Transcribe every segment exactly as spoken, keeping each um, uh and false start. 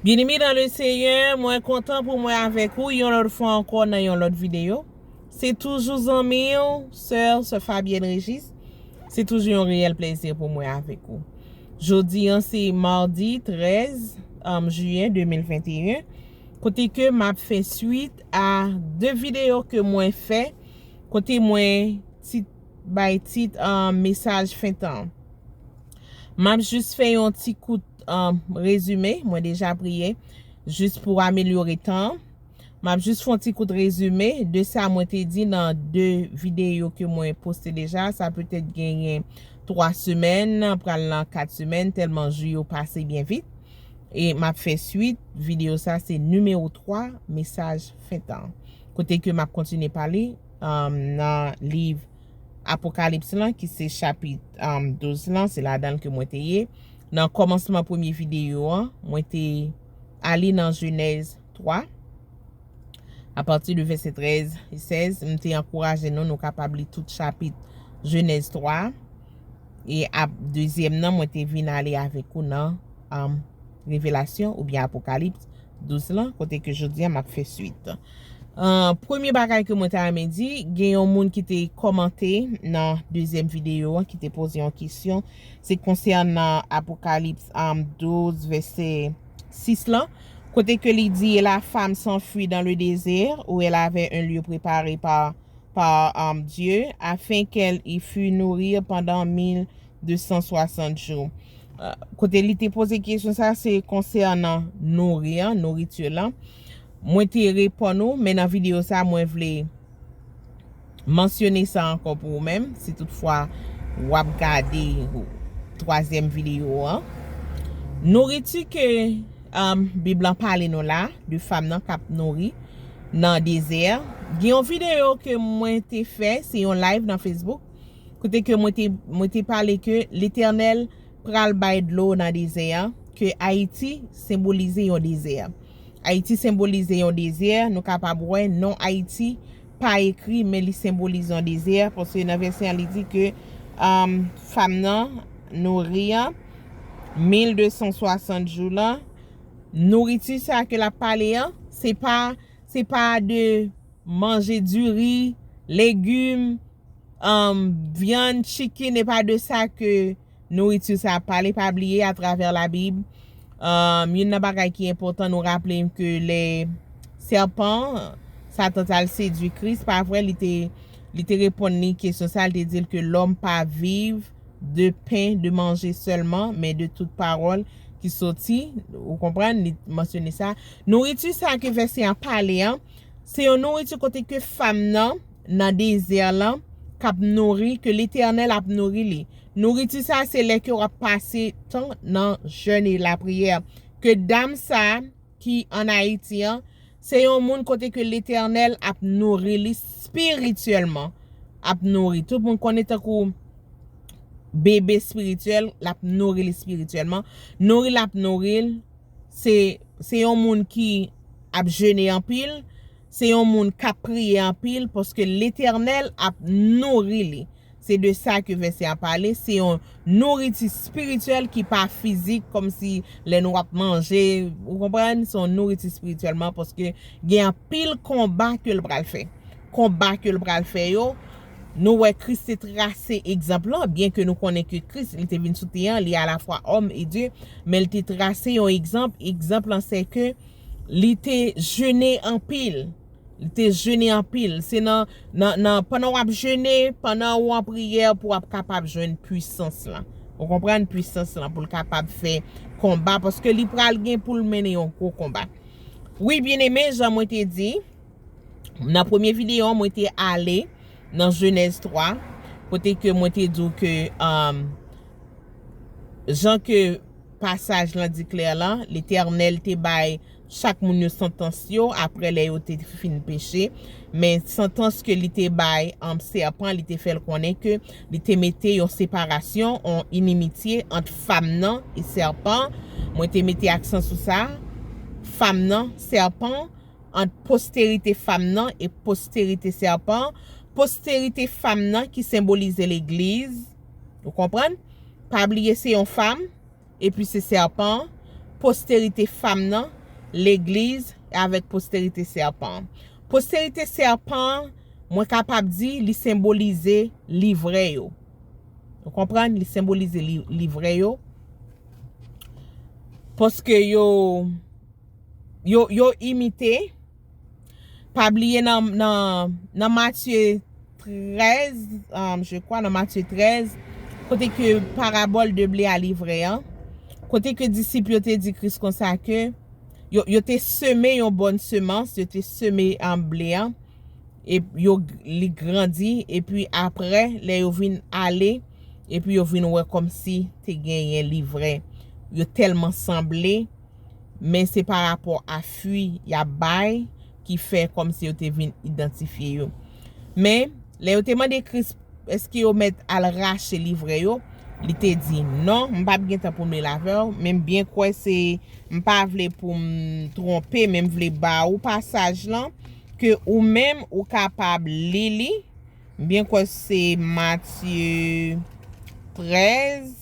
Byeneme nan le Seyè, mwen kontan pou mwen avèk ou yon lòt fwa ankò nan yon lòt videyo. Se toujou zanmi w, sè, sè Fabienne Régis. Se toujou yon reyèl plezi pou mwen avèk ou. Jodi an se madi trèz, um, jiyen de mil venteyen, kote ke m ap fè swit a de videyo ke mwen fè, kote mwen tit, bay tit, um, mesaj fen tan. M ap jis fè yon ti kout, um, rezime, mwen deja priye, jis pou amelyore tan. M ap jis fè yon ti kout rezime de sa mwen te di nan de videyo ke mwen poste deja. Sa petèt genyen twa semèn, pral nan kat semèn, tèlman jou yo pase byen vit. E m ap fè swit, videyo sa se nimewo twa, mesaj fen tan. Kote ke m ap kontinye pale, um, nan liv Apokalips lan, ki se chapit, um, douz lan, se ladan l ke mwen te ye. Nan kòmansman premye videyo an, mwen te ale nan Jenèz twa, apati de vèsè trèz e sèz, m te ankouraje nou, nou kapab li tout chapit Jenèz twa. E ap, dezyèm nan, mwen te vin ale avèk ou nan, um, Revelasyon oubyen Apokalips douz lan, kote ke jodi a m ap fè swit. Uh, premye bagay ke mwen ta renmen di, gen yon moun ki te kòmante nan dezyèm videyo an, ki te poze yon kesyon. Se konsènan Apokalips, um, douz, vèsè sis lan, kote ke li di, et la femme s'enfuit dans le désert, où elle avait un lieu préparé par, par, um, Dieu, afin qu'elle y fût nourrie pendant mil de san swasant jou. Uh, kote li te poze kesyon sa, se konsènan nouri an, nouriti lan. Mwen te reponn ou, men nan videyo sa, mwen vle mansyone sa ankò pou ou menm, si toutfwa w ap gade twazyèm videyo an. Nouriti ke, um, Bib lan pale nou la, de fanm nan k ap nouri nan dezè. Gen yon videyo ke mwen te fè, se yon live nan Facebook, kote ke mwen te, mwen te pale ke Letènèl pral bay dlo nan dezè an, ke Ayiti senbolize yon dezè. Ayiti senbolize yon dezè, nou kapab wè non Ayiti pa ekri, men li senbolize yon dezè, paske nan vèsè an, li di ke, um, fanm nan nouri an, mil de san swasant jou lan, nouriti sa ke l ap pale an, se pa, se pa de manje diri, legim, um, vyann, chicken, e pa de sa ke nouriti sa ap pale. Pa bliye, atravè Labib, um, youn nan bagay ki enpòtan, nou raple ke lè sèpan, Satan t al sedui Kris, pa vre, li te, li te reponn li kesyon sa, li te di l ke lòm pa viv de pen, de manje sèlman, men de tout pawòl ki soti, ou konprann, li mansyone sa. Nouriti sa ke vèsè an pale an, se yon nouriti kote ke fanm nan, nan dezè lan, k ap nouri, ke Letènèl ap nouri li. Nouriti sa, se lè ke w ap pase tan nan jèn e lapriyè. Ke dam sa, ki ann Ayiti an, se yon moun kote ke Letènèl ap nouri li espirityèlman. Ap nouri. Tout moun konnen tankou bebe espirityèl, l ap nouri li espirityèlman. Nouri l ap nouri l, se, se yon moun ki ap jene anpil, se yon moun k ap priye anpil, paske Letènèl ap nouri li. Se de sa ke vèsè a pale, se yon nouriti espirityèl ki pa fizik, kòmsi lè nou ap manje, ou konprann, se yon nouriti espirityèlman, paske gen anpil konba ke l pral fè. Konba ke l pral fè yo, nou wè Kris te trase egzanp lan, byen ke nou konnen ke Kris, li te vin sou tè an, li alafwa òm e Dye, men l te trase yon egzanp, egzanp lan se ke li te jene anpil. Li te jene anpil. Se nan, nan, nan, pandan w ap jene, pandan ou an priyè, pou w ap kapab jwenn pwisans lan. Ou konprann pwisans lan pou l kapab fè konba, paske li pral gen pou l mennen yon gwo konba. Wi, byeneme, jan mwen te di, nan premye videyo an, mwen te ale nan Jenèz twa, kote ke mwen te di w ke, um, jan ke pasaj lan di klè lan, Letènèl te bay chak moun yo santans yo apre lè yo te fin peche. Men santans ke li te bay, um, sèpan, li te fè l konnen ke li te mete yon separasyon, yon inimitye ant fanm nan e sèpan. Mwen te mete aksan sou sa. Fanm nan, sèpan, ant posterite fanm nan e posterite sèpan. Posterite fanm nan ki senbolize legliz. Ou konprann? Pa bliye se yon fanm, epi se sèpan. posterite fanm nan, legliz, avèk posterite sèpan an. Posterite sèpan an, mwen kapab di, li senbolize livrè yo. Ou konprann? Li senbolize li, livrè yo. Paske yo, yo, yo imite. Pa bliye nan, nan, nan Matye trèz, um, je crois, nan Matye trèz, kote ke parabòl de ble a livrè an, kote ke disip yo te di Kris konsa ke yo, yo te seme yon bòn semans, yo te seme an ble an, e yo, li grandi, epi apre, lè yo vin ale, epi yo vin wè kòmsi te genyen livrè. Yo tèlman sanble, men se pa rapò a fwi y ap bay ki fè kòmsi yo te vin idantifye yo. Men, lè yo te mande Kris, èske yo mèt al rache livrè yo, li te di, non, m p ap gen tan pou m li l avè w, men m byen kwè se, m pa vle pou m twonpe, men m vle ba ou pasaj lan, ke ou menm ou kapab li li. M byen kwè se Matye trèz.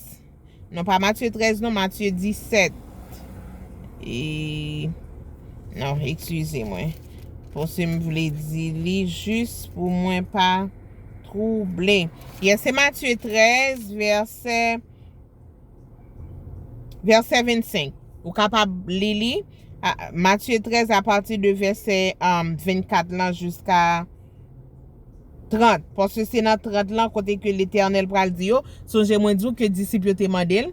Non, pa Matye trèz, non, Matye disèt. E, non, eskize mwen. Paske m vle di li jis pou mwen pa twouble. Yes, se Matye trèz, vèsè, vèsè vennsenk. Ou kapab li li. A, Matye trèz, apati de vèsè, um, vennkat lan jiska trant, paske se nan trant lan kote ke Letènèl pral di yo. Sonje mwen di w ke disip yo te mande l,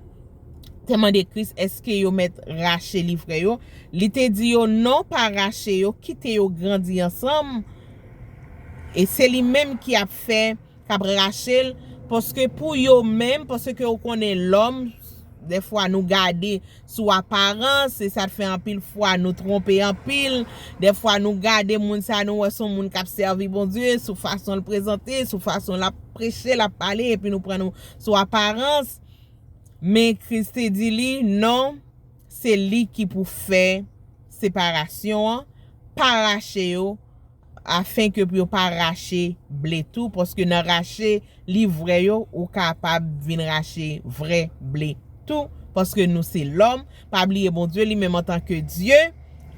te mande Kris, èske yo mèt rache livrè yo? Li te di yo, non, pa rache yo, kite yo grandi ansanm. E se li menm ki ap fè, k ap rache l, paske pou yo menm, paske ou konnen lòm, dèfwa nou gade sou aparans, se sa k fè anpil fwa nou twonpe anpil. Dèfwa nou gade moun sa, nou wè se yon moun k ap sèvi Bondye, sou fason l prezante, sou fason l ap preche, l ap pale, epi nou pran nou sou aparans. Men Kris te di li, non, se li ki pou fè separasyon an, pa rache yo, afen ke pou yo pa rache ble tou, paske nan rache livrè yo, ou kapab vin rache vrè ble tou, paske nou se lòm. Pa bliye Bondye li menm antanke Dye,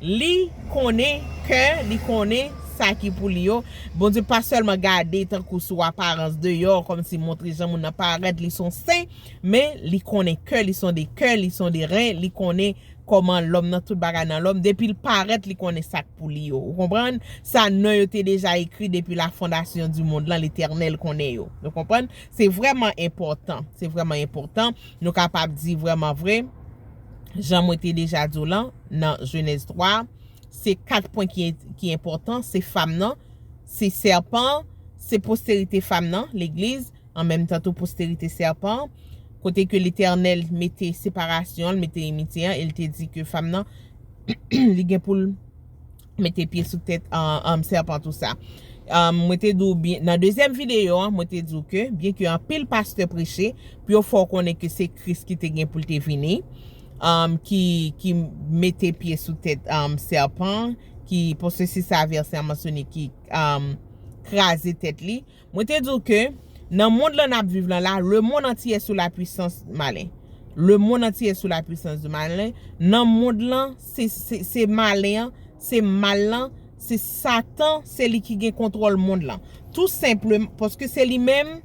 li konnen kè, li konnen sa ki pou li yo. Bondye pa sèlman gade tankou sou aparans deyò, kòmsi montre jan moun nan parèt, li se yon sen, men li konnen kè, li se yon de kè, li se yon de ren, li konnen kòman lòm nan, tout bagay nan lòm, depi l parèt, li konnen sa k pou li yo. Ou konprann? Sa non yo te deja ekri depi la fondasyon di mond lan, Letènèl konnen yo. Ou konprann? Se vrèman enpòtan. Se vrèman enpòtan. Nou kapab di vrèman vre, jan mwen te deja di w lan, nan Jenèz twa, se kat pwen ki, ki enpòtan, se fanm nan, se sèpan, se posterite fanm nan, legliz, an menm tan tou posterite sèpan, kote ke Letènèl mete separasyon, l mete enmitye an, e l te di ke fanm nan, li gen pou l mete pye sou tèt, an, an, sèpan, tou sa. An, mwen te di w byen, nan dezyèm videyo an, mwen te di w ke, byen ke anpil pastè preche, pou yo fè w konnen ke se Kris ki te gen pou l te vini, an, ki, ki mete pye sou tèt, an, sèpan, ki, paske se sa vèsè a mansyone, ki, an, kraze tèt li. Mwen te di w ke nan mond lan n ap viv lan la, le monde entier est sous la puissance malin. Le monde entier est sous la puissance du malin. Nan mond lan, se, se, se malen an, se mal lan, se Satan, se li ki gen kontwòl mond lan. Tou senpleman, paske se li menm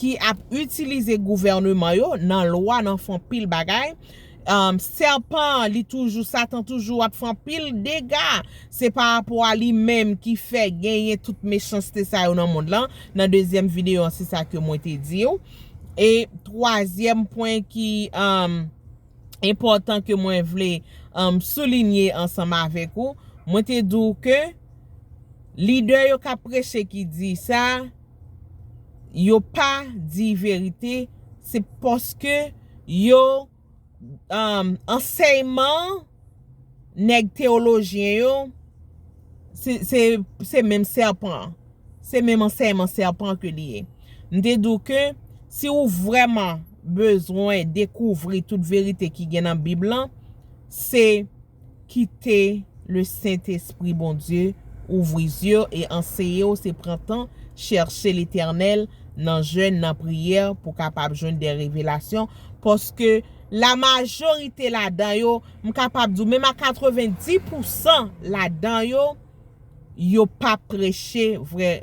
ki ap itilize gouvèneman yo, nan lwa, nan fè anpil bagay. Um, sèpan an, li toujou, Satan toujou ap fè anpil dega. Se pa rapò a li menm ki fè genyen tout mechanste sa yo nan mond lan. Nan dezyèm videyo an, se sa ke mwen te di w. E twazyèm pwen ki, um, enpòtan ke mwen vle, um, soulinye ansanm avèk ou, mwen te di w ke lidè yo k ap preche ki di sa, yo pa di verite, se paske yo, um, ansèyman nèg teyolojyen yo, se, se, se menm sèpan an. Se menm ansèyman sèpan ke li ye. M te di w ke si w vrèman bezwen dekouvri tout verite ki gen nan Bib lan, se kite le Sentespri Bondye ouvri zye w e anseye w, se pran tan, chèche Letènèl nan jèn, nan priyè, pou kapab jwenn de revelasyon, Paske la majorite ladan yo, m kapab di w, menm a katrevenndis pousan ladan yo, yo pa preche vrè,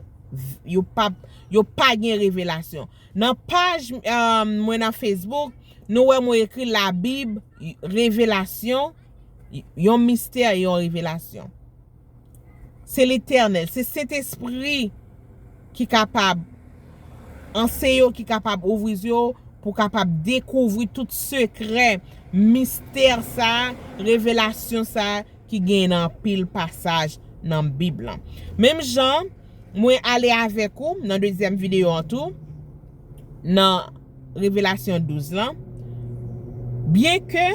yo pa, yo pa gen revelasyon. Nan paj, um, mwen nan Facebook, nou wè mwen ekri Labib, revelasyon, yon mistè, yon revelasyon. Se Letènèl, se Sentespri ki kapab anseye w, ki kapab ouvri zye w, pou w kapab dekouvri tout sekrè, mistè sa, revelasyon sa ki gen nan anpil pasaj nan Bib lan. Menm jan, mwen ale avèk ou nan dezyèm videyo an tou, nan Revelasyon douz lan. Byenke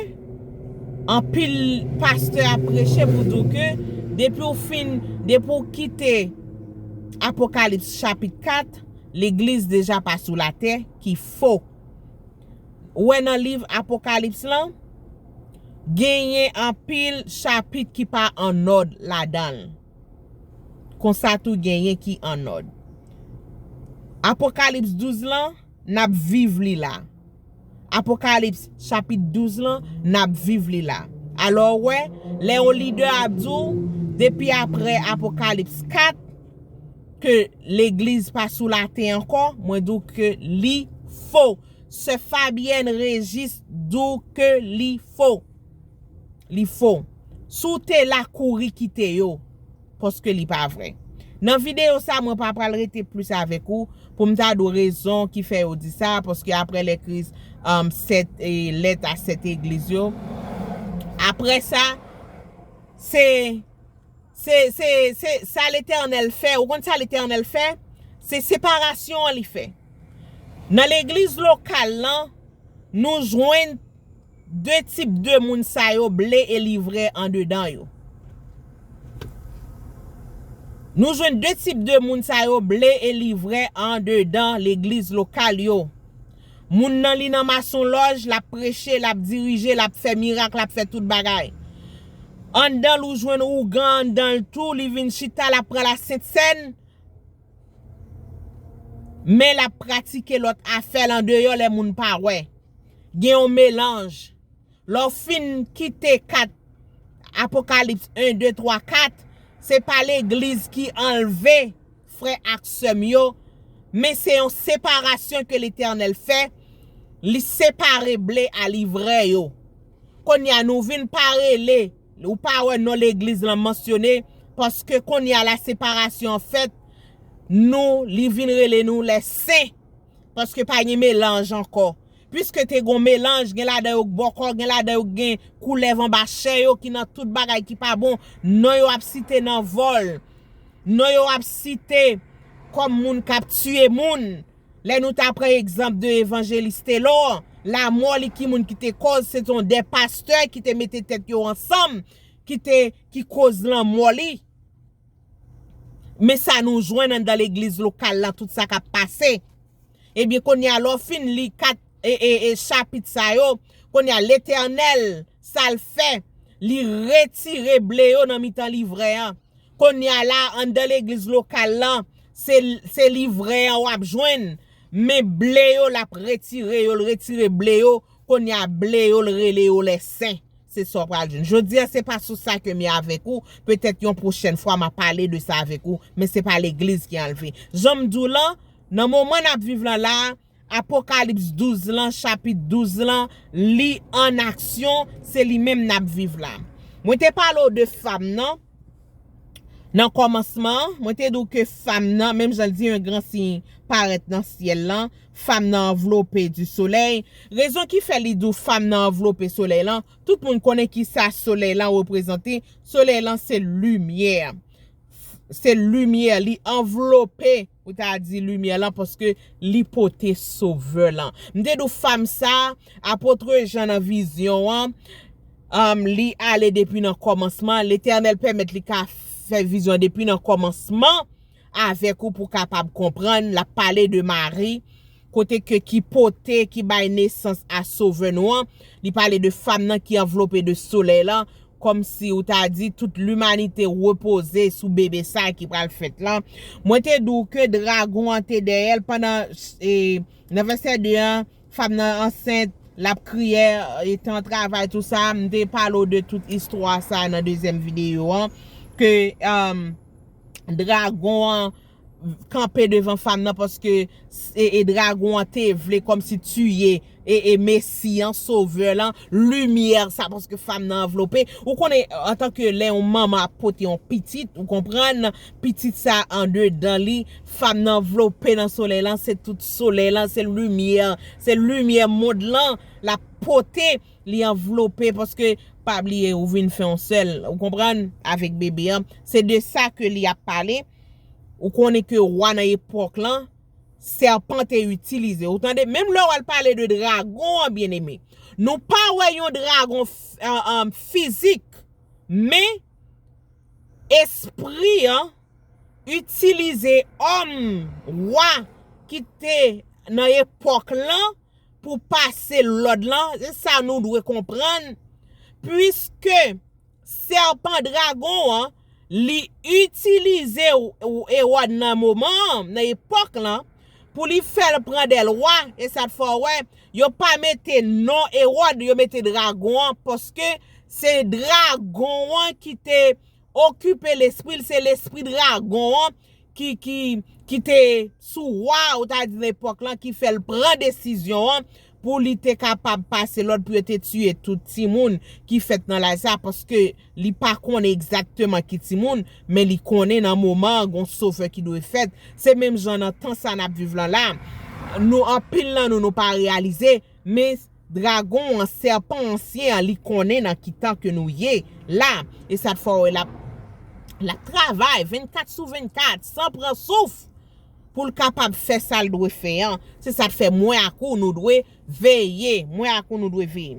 anpil pastè ap preche pou di w ke depi w fin, depi w kite Apokalips chapit kat, legliz deja pa sou latè, ki fo. Ou wè nan liv Apokalips lan, genyen anpil chapit ki pa annòd ladan l. Konsa tou genyen ki annòd. Apokalips douz lan, n ap viv li la. Apokalips chapit douz lan, n ap viv li la. Alò, w wè, lè yon lidè ap di w, depi apre Apokalips kat, ke legliz pa sou latè ankò, mwen di w ke li fo. Sè Fabyèn Rejis di w ke li fo. Li fo. Si w te la, kouri kite yo. Paske li pa vrè. Nan videyo sa, mwen pa pral rete plis avèk ou pou m ta di w rezon ki fè yo di sa, paske apre lè Kris, um, sèt, e, lèt a sèt egliz yo. Apre sa, se, se, se, se sa Letènèl fè. Ou konn sa Letènèl fè? Se separasyon an li fè. Nan legliz lokal lan, nou jwenn de tip de moun sa yo, ble e li vrè andedan yo. Nou jwenn de tip de moun sa yo, ble e li vrè andedan legliz lokal yo. Moun nan li nan masonlòj, l ap preche, l ap dirije, l ap fè mirak, l ap fè tout bagay. Anndan l ou jwenn ougan anndan l tou, li vin chita, l ap pran la sent sèn. Men l ap pratike lòt afè l andeyò lè moun pa wè. Gen yon melanj. Lè w fin kite kat Apokalips en, de, twa, kat, se pa legliz ki anlve, frè ak sè m yo, men se yon separasyon ke Letènèl fè, li separe ble a li vrè yo. Kounye a, nou vin pa rele, ou pa wè non legliz lan mansyone, paske kounye a la separasyon an fèt, nou, li vin rele nou lè sen, paske pa gen melanj ankò. Piske te gon melanj, gen ladan yo k bòkò, gen ladan yo k gen koulèv anba chè yo ki nan tout bagay ki pa bon, non yo ap site nan vòl, non yo ap site kòm moun k ap tiye moun. Lè nou ta pran egzanp de evanjelis Telor, lanmò li ki moun ki te kòz, se t on de pastè ki te mete tèt yo ansanm, ki te, ki koz lanmò li. Men sa nou jwenn anndan legliz lokal lan, tout sa k ap pase. Ebyen, kounye a, lè w fin li kat, e, e, e, chapit sa yo, kounye a, Letènèl, sa l fè, li retire ble yo nan mitan li vrè an. Kounye a la, anndan legliz lokal lan, se, se li vrè an w ap jwenn, men ble yo, l ap retire yo, l retire ble yo, kounye a, ble yo, l rele yo lè sen. Se sa w pral jwenn. Jodi a, se pa sou sa ke m ye avèk ou. Petèt yon pwochèn fwa, m a pale de sa avèk ou, men se pa legliz ki anlve. Jan m di w lan, nan moman n ap viv lan la, Apokalips douz lan, chapit douz lan, li an aksyon, se li menm n ap viv la. Mwen te pale w de fam nan, nan kòmansman an, mwen te di w ke fam nan, menm jan l di yon gran siy parèt nan syèl lan, fam nan anvlope di solèy. Rezon ki fè li di w fam nan anvlope solèy lan, tout moun konnen ki sa solèy lan reprezante. Solèy lan se limyè. Se limyè, li anvlope, ou ta di limyè lan, paske li pote Sovè lan. M te di w fam sa, apot Jan nan vizyon an, um, li ale depi nan kòmansman. Letènèl pèmèt li ka fè vizyon depi nan kòmansman avèk ou pou w kapab konprann. L ap pale de Mari, kote ke ki pote, ki bay nesans a Sovè nou an. Li pale de fam nan ki anvlope de solèy lan, kòmsi ou ta di tout limanite repoze sou bebe sa ki pral fèt lan. Mwen te di w ke dragon an te dèyè l pandan, e, nan vèsè de an, fam nan ansent, l ap kriye, etan travay, tou sa, m te pale w de tout istwa sa nan dezyèm videyo an, ke, um, dragon an kanpe devan fanm nan, paske e, e dragon an te vle kòmsi tiye e, e Mesi an, Sovè lan, limyè sa, paske fanm nan anvlope. Ou konnen, antanke lè yon manman ap pote yon pitit, ou konprann, pitit sa andedan li, fanm nan anvlope nan solèy lan, se tout solèy lan, se limyè, se limyè mond lan, l ap pote, li anvlope, paske pa bliye, ou vin fè yon sèl, ou konprann, avèk bebe an. Se de sa ke li ap pale. Ou konnen ke wa nan epòk lan, sèpan te itilize. Ou tande? Menm lè w al pale de dragon an, byeneme, nou pa wè yon dragon f- an- an- fizik, men espri an itilize òm, wa ki te nan epòk lan pou pase lòd lan. Se sa nou dwe konprann, piske sèpan dragon an, li itilize Ewòd nan moman an, nan epòk lan, pou li fè l pran dèl wa, e sa t fè w wè, yo pa mete non Ewòd, yo mete dragon an, paske se dragon an ki te okipe lespri l, se lespri dragon an ki, ki, ki te sou wa, ou ta di nan epòk lan, ki fè l pran desizyon an pou li te kapab pase lòd pou yo te tiye tout timoun ki fèt nan laj sa, paske li pa konnen egzakteman ki timoun, men li konnen nan moman an, gon sovè ki dwe fèt. Se menm jan nan tan sa n ap viv lan la. Nou, anpil nan nou, nou pa reyalize, men dragon an, sèpan ansyen an, li konnen nan ki tan ke nou ye la. E sa t fè w wè l ap, l ap travay vennkat sou vennkat, san pran souf, pou l kapab fè sa l dwe fè an. Se sa t fè mwen ak ou, nou dwe veye. Mwen ak ou, nou dwe veye.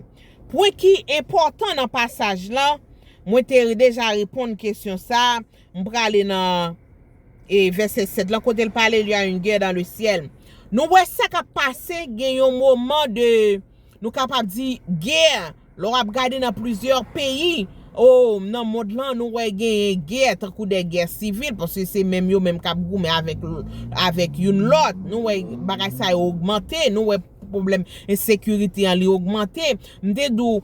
Pwen ki enpòtan nan pasaj lan, mwen te deja reponn kesyon sa, m prale nan e vèsè sèt lan, kote l pale, il y a une guerre dans le ciel. Nou wè sa k ap pase, gen yon moman de, nou kapab di, gè. Lè w ap gade nan plizyè peyi, o, nan mond lan, nou wè genyen gè, tankou de gè sivil, paske se menm yo menm k ap goumen avèk, avèk youn lòt. Nou wè bagay sa yo ogmante, nou wè pwoblèm ensekirite an, li ogmante. M te di w,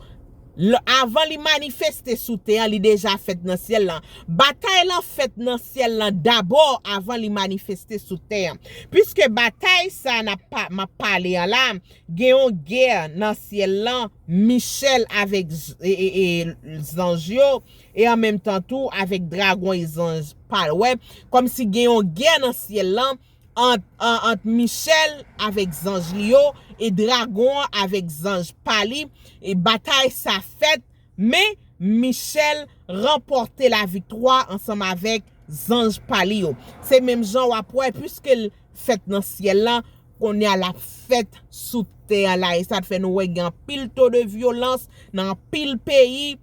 l- avan li manifeste sou tè an, li deja fèt nan syèl lan. Batay lan fèt nan syèl lan dabò avan li manifeste sou tè an. Piske batay sa n ap pa- m ap pale an la, gen yon gè nan syèl lan, Michèl avèk z- e- e- e zanj yo, e an menm tan tou avèk dragon e zanj pa l. Wè, kòmsi gen yon gè nan syèl lan ant, an- ant Michèl avèk zanj li yo e dragon an avèk zanj pa li. E batay sa fèt, men Michèl ranpòte laviktwa ansanm avèk zanj pa li yo. Se menm jan w ap wè, piske l fèt nan syèl lan, kounye a l ap fèt sou tè an la. E sa t fè nou wè gen anpil to de vyolans nan anpil peyi.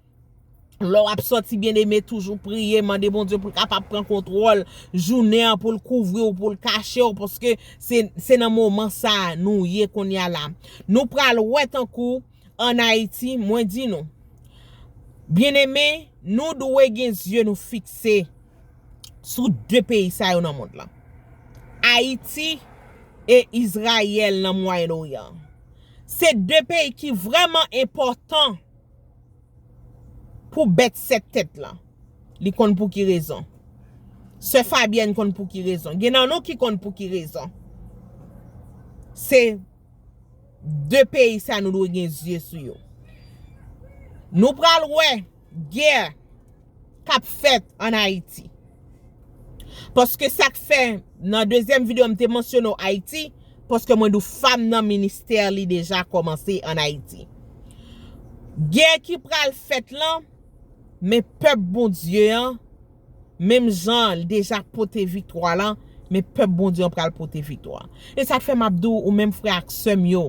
Lè w ap sòti, byeneme, toujou priye, mande Bondye pou l kapab pran kontwòl jounen an, pou l kouvri w, pou l kache w, paske se, se nan moman sa a nou ye kounye a la. Nou pral wè tankou ann Ayiti, mwen di nou, byeneme, nou dwe gen zye nou fikse sou de peyi sa yo nan mond lan. Ayiti e Izrayèl nan Mwayen Oryan. Se de peyi ki vrèman enpòtan pou bèt sèt tèt lan. Li konn pou ki rezon. Sè Fabyèn konn pou ki rezon. Gen nan nou ki konn pou ki rezon. Se de peyi sa nou dwe gen zye sou yo. Nou pral wè gè k ap fèt ann Ayiti. Paske sa k fè, nan dezyèm videyo m te mansyone w Ayiti, paske mwen di w fanm nan ministè li deja kòmanse ann Ayiti. Gè ki pral fèt lan, men pèp Bondye an, menm jan l deja pote viktwa lan, men pèp Bondye an pral pote viktwa. E sa k fè m ap di w, ou menm frè ak sè m yo,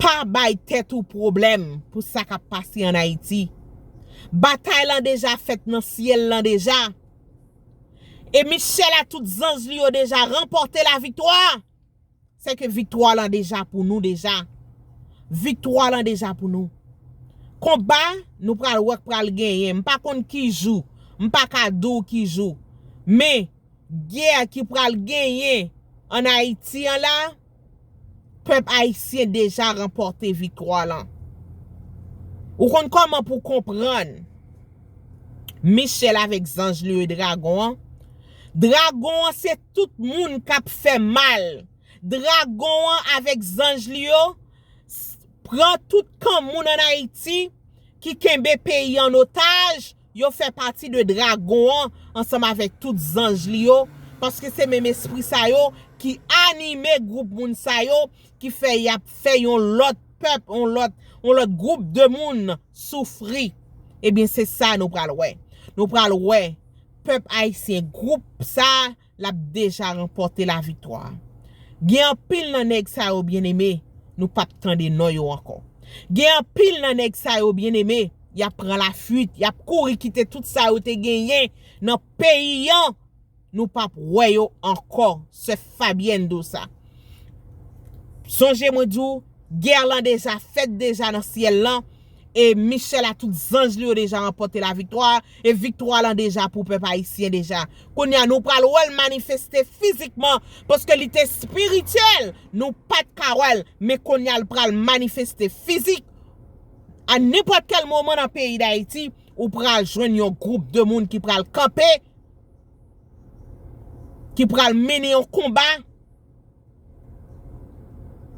pa bay tèt ou pwoblèm pou sa k ap pase ann Ayiti. Batay lan deja fèt nan syèl lan deja. E Michèl ak tout zanj li yo deja ranpòte laviktwa. Sèke viktwa lan deja pou nou deja. Viktwa lan deja pou nou. Konba, nou pral wè k pral genyen. M pa konn ki jou. M pa ka di w ki jou. Men, gè ki pral genyen ann Ayiti an la, pèp ayisyen deja ranpòte viktwa lan. Ou konn kòman pou konprann Michèl avèk zanj li yo e dragon an? Dragon an se tout moun k ap fè mal. Dragon an avèk zanj li yo s- pran tout kan moun ann Ayiti ki kenbe peyi an otaj, yo fè pati de dragon an ansanm avèk tout zanj li yo, paske se menm espri sa yo ki anime gwoup moun sa yo, ki fè y ap fè yon lòt pèp, yon lòt, yon lòt gwoup de moun soufri. Ebyen, se sa nou pral wè. Nou pral wè pèp ayisyen, gwoup sa a, l ap deja ranpòte laviktwa. Gen anpil nan nèg sa yo, byeneme, nou p ap tande non yo ankò. Gen anpil nan nèg sa yo, byeneme, y ap pran lafuit, y ap kouri kite tout sa yo te genyen nan peyi an. Nou p ap wè yo ankò. Sè Fabyèn di w sa. Sonje mwen di w, gè lan deja fèt deja nan syèl lan, e Michèl a tout zanj li yo deja ranpòte laviktwa, e viktwa lan deja pou pèp ayisyen deja. Kounye a, nou pral wè l manifeste fizikman, paske li te espirityèl, nou pa t ka wè l, men kounye a, l pral manifeste fizik. A nenpòt kèl moman nan peyi Dayiti, ou pral jwenn yon gwoup de moun ki pral kanpe, ki pral mennen yon konba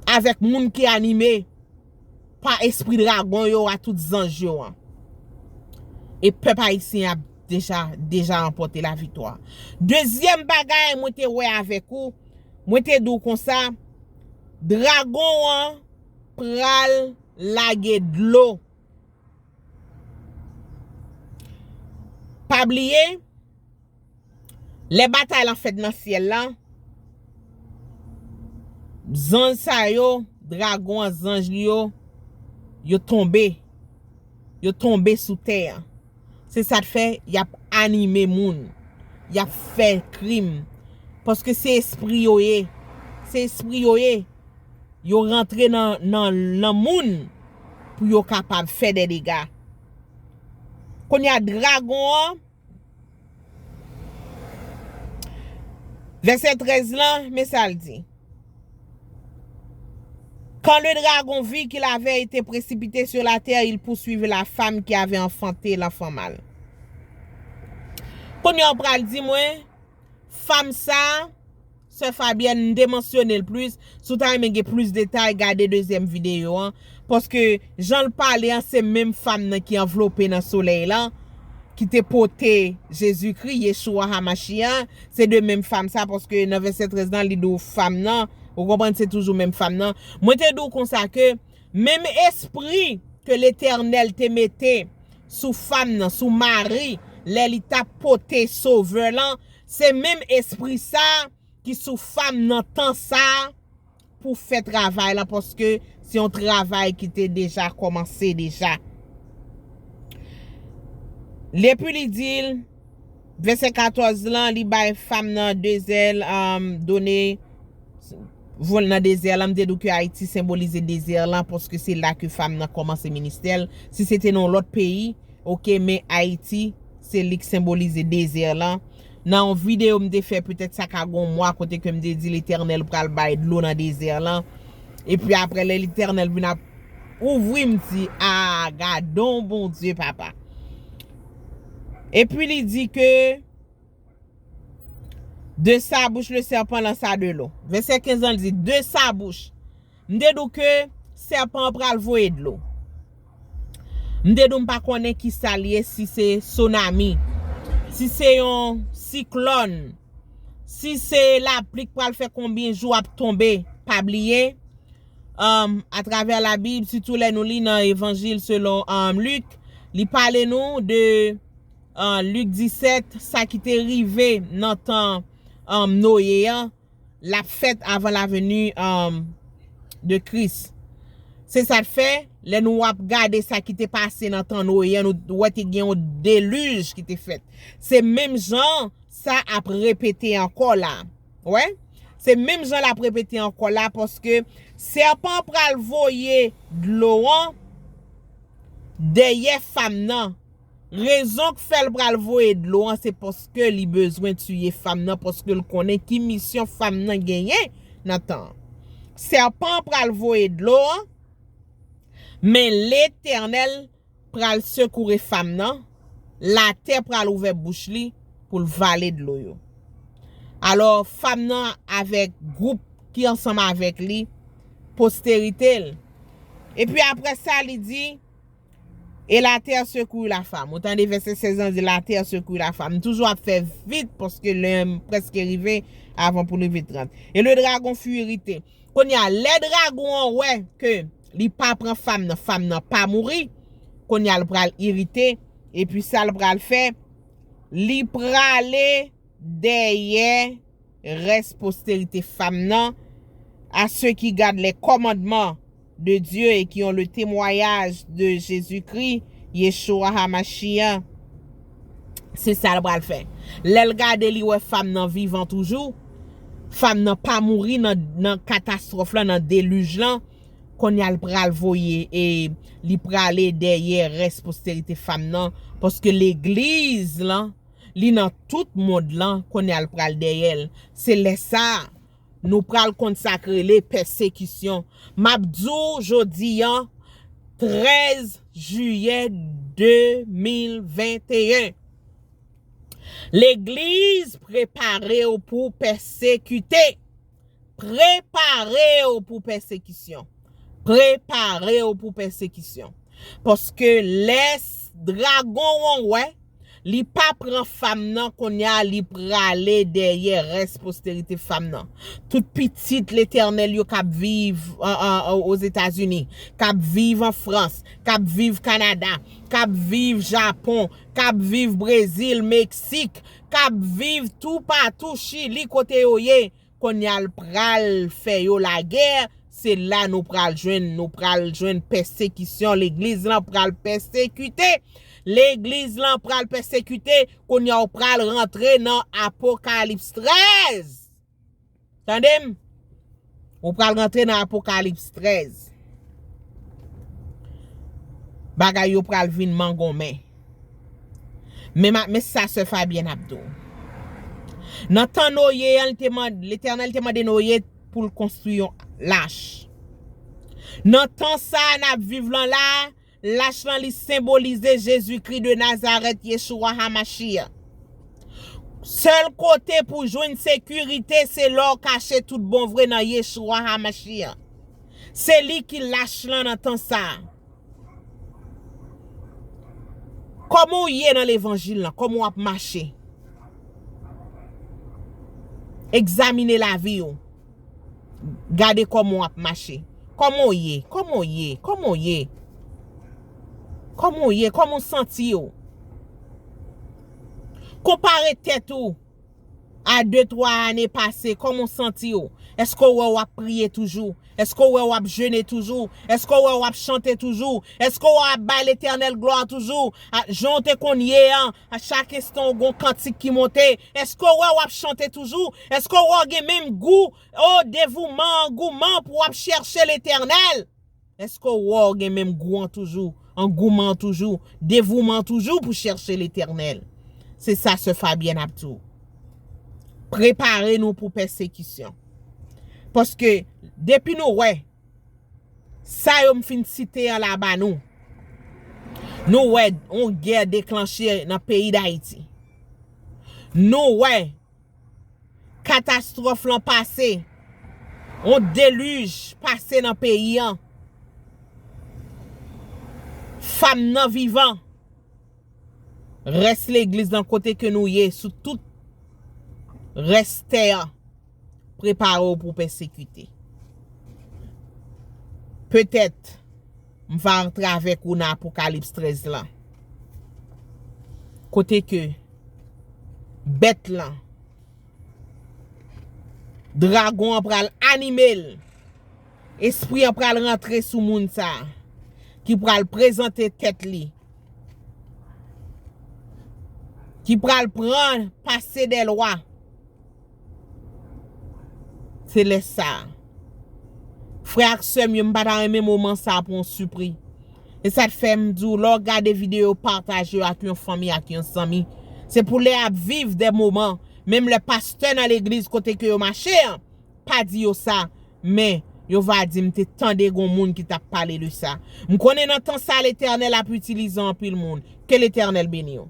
avèk moun ki anime pa espri dragon yo a tout zanj yo an. E pèp ayisyen ap deja, deja ranpòte laviktwa. Dezyèm bagay mwen te wè avèk ou, mwen te di w konsa, dragon an pral lage dlo. Pa bliye, lè batay lan fèt nan syèl lan, zanj sa yo, dragon an, zanj li yo, yo tonbe. Yo tonbe sou tè an. Se sa k fè y ap anime moun. Y ap fè krim. Paske se espri yo ye. Se espri yo ye. Yo rantre nan, nan, nan moun pou yo kapab fè de dega. Kounye a, dragon an, vèsè trèz lan, men sa l di. Quand le dragon vit qu'il avait été précipité sur la terre, il poursuivit la femme qui avait enfanté l'enfant mâle. Kounye a, w pral di mwen, fanm sa, Sè Fabyèn, m te mansyone l plis. Si w ta renmen gen plis detay, gade dezyèm videyo an. Paske jan l pale an, se menm fanm nan ki anvlope nan solèy lan, ki te pote Jezikri, Yeshua Hamashiach, se de menm fanm sa, paske nan vèsè trèz lan, li di w fanm nan, ou konprann, se toujou menm fanm nan. Mwen te di w konsa ke menm espri ke Letènèl te mete sou fanm nan, sou Mari, lè li t ap pote Sovè lan, se menm espri sa ki sou fanm nan tan sa pou fè travay lan, paske se yon travay ki te deja kòmanse deja. Epi li di l, vèsè katòz lan, li bay fanm nan de zèl, um, done, voye l nan dezè lan. M te di w ke Ayiti senbolize dezè lan, paske se la ke fanm nan kòmanse ministè l. Si se te nan yon lòt peyi, oke, men Ayiti, se li k senbolize dezè lan. Nan yon videyo m te fè, petèt sa ka gen yon mwa, kote ke m te di Letènèl pral bay dlo nan dezè lan. Epi apre, lè Letènèl vin ap ouvri, m di, a, gadon Bondye, papa. Epi li di ke de sa bouche le serpent lança de l'eau. Vèsè kenz lan di, de sa bouche. M te di w ke sèpan an pral voye dlo. M te di w m pa konnen ki sa l ye, si se sonami, si se yon siklòn, si se lapli k pral fè konbyen jou ap tonbe. Pa bliye, um, atravè Labib, sitou lè nou li nan Evanjil selon, um, Lik, li pale nou de, uh, Lik disèt, sa ki te rive nan tan, um, Noye an, l ap fèt avan laveni, um, de Kris. Se sa k fè, lè nou ap gade sa ki te pase nan tan Noye an, nou wè te gen yon delij ki te fèt. Se menm jan sa ap repete ankò la. Wè? Se menm jan l ap repete ankò la, paske sèpan an pral voye dlo an dèyè fanm nan. Rezon k fè l pral voye dlo an, se paske li bezwen tiye fanm nan, paske l konnen ki misyon fanm nan genyen nan tan an. Sèpan an pral voye dlo an, men Letènèl pral sekoure fanm nan, latè pral ouvè bouch li pou l vale dlo yo. Alò, fanm nan avèk gwoup ki ansanm avèk li, posterite l. Epi apre sa, li di, et la terre secourut la femme. Ou tande vèsè sèz lan di, la terre secourut la femme. M toujou ap fè vit, paske lè m prèske rive, avan pou rive trant. Et le dragon fut irrité. Kounye a, lè dragon an wè ke li pa pran fanm nan, fanm nan pa mouri, kounye a, l pral irite, epi sa l pral fè, li prale dèyè rès posterite fanm nan, à ceux qui gardent les commandements de Dieu et qui ont le témoignage de Jésus-Christ, Yeshua Hamashiach. Se sa l pral fè. Lè l gade, li wè fanm nan vivan toujou. Fanm nan pa mouri nan, nan katastwòf lan, nan delij lan. Kounye a, l pral voye e li prale dèyè rès posterite fanm nan. Paske legliz lan, li nan tout mond lan, kounye a, l pral dèyè l. Se lè sa a, nou pral konn sa k rele pèsekisyon. M ap di w jodi a, trèz jiyè de mil venteyen. Legliz, prepare w pou pèsekite. Prepare w pou pèsekisyon. Prepare w pou pèsekisyon. Paske lè s-, dragon an wè, li pa pran fanm nan, kounye a, li prale dèyè rès posterite fanm nan. Tout pitit Letènèl yo k ap viv an, an, an, Ozetazini, k ap viv an Frans, k ap viv Kanada, k ap viv Japon, k ap viv Brezil, Meksik, k ap viv toupatou, Chili, kote yo ye, kounye a l pral fè yo lagè, se la nou pral jwenn, nou pral jwenn pèsekisyon, legliz lan pral pèsekite, legliz lan pral pèsekite, kounye a w pral rantre nan Apokalips trèz. Tande m? Ou pral rantre nan Apokalips trèz. Bagay yo pral vin mangonmen. Men, men sa sè Fabyèn ap di w. Nan tan Noye an, li te mand-, Letènèl te mande Noye pou l konstwi yon lach. Nan tan sa a n ap viv lan la, lach lan li senbolize Jezikri de Nazarèt, Yeshua Hamashiach. Sèl kote pou jwenn sekirite, se lè w kache tout bon vre nan Yeshua Hamashiach. Se li ki lach lan nan tan sa a. Kòman w ye nan levanjil lan? Kòman w ap mache? Egzamine lavi w. Gade kòman w ap mache. Kòman w ye? Kòman w ye? Kòman w ye? Kòman w ye? Kòman w santi w? Konpare tèt ou a de, twa ane pase, kòman w santi w? Èske w wè w ap priye toujou? Èske w wè w ap jene toujou? Èske w wè w ap chante toujou? Èske w wè w ap bay Letènèl glwa toujou? A, jan w te konn ye an, a chak enstan w gon kantik ki monte. Èske w wè w ap chante toujou? Èske w wè w gen menm gou, o, devouman, angouman pou w ap chèche Letènèl? Èske w wè w gen menm gou an toujou, angouman an toujou, devouman an toujou pou chèche Letènèl? Se sa sè Fabyèn ap di w. Prepare nou pou pèsekisyon. Paske depi nou wè sa yo m fin site an la ba nou, nou wè yon gè deklanche nan peyi Dayiti. Nou wè katastwòf lan pase, yon delij pase nan peyi an. Fanm nan vivan. Rès legliz lan kote ke nou ye, sou tout rès tè an, prepare w pou pèsekite. Petèt, m va rantre avèk ou nan Apokalips trèz lan. Kote ke bèt lan, dragon an pral anime l. Espri an pral rantre sou moun sa a, ki pral prezante tèt li, ki pral pran pase dè lwa. Se lè sa a. Frè ak sè m yo, m pa ta renmen moman sa a pran w sipri. E sa k fè m di w, lè w gade videyo, pataje yo ak yon fanmi, ak yon zanmi. Se pou lè y ap viv de moman, menm lè pastè nan legliz kote ke yo mache an, pa di yo sa, men Yo va di m te tande gon moun ki t ap pale de sa. M konnen nan tan sa Letènèl ap itilize anpil moun. Ke Letènèl beni w.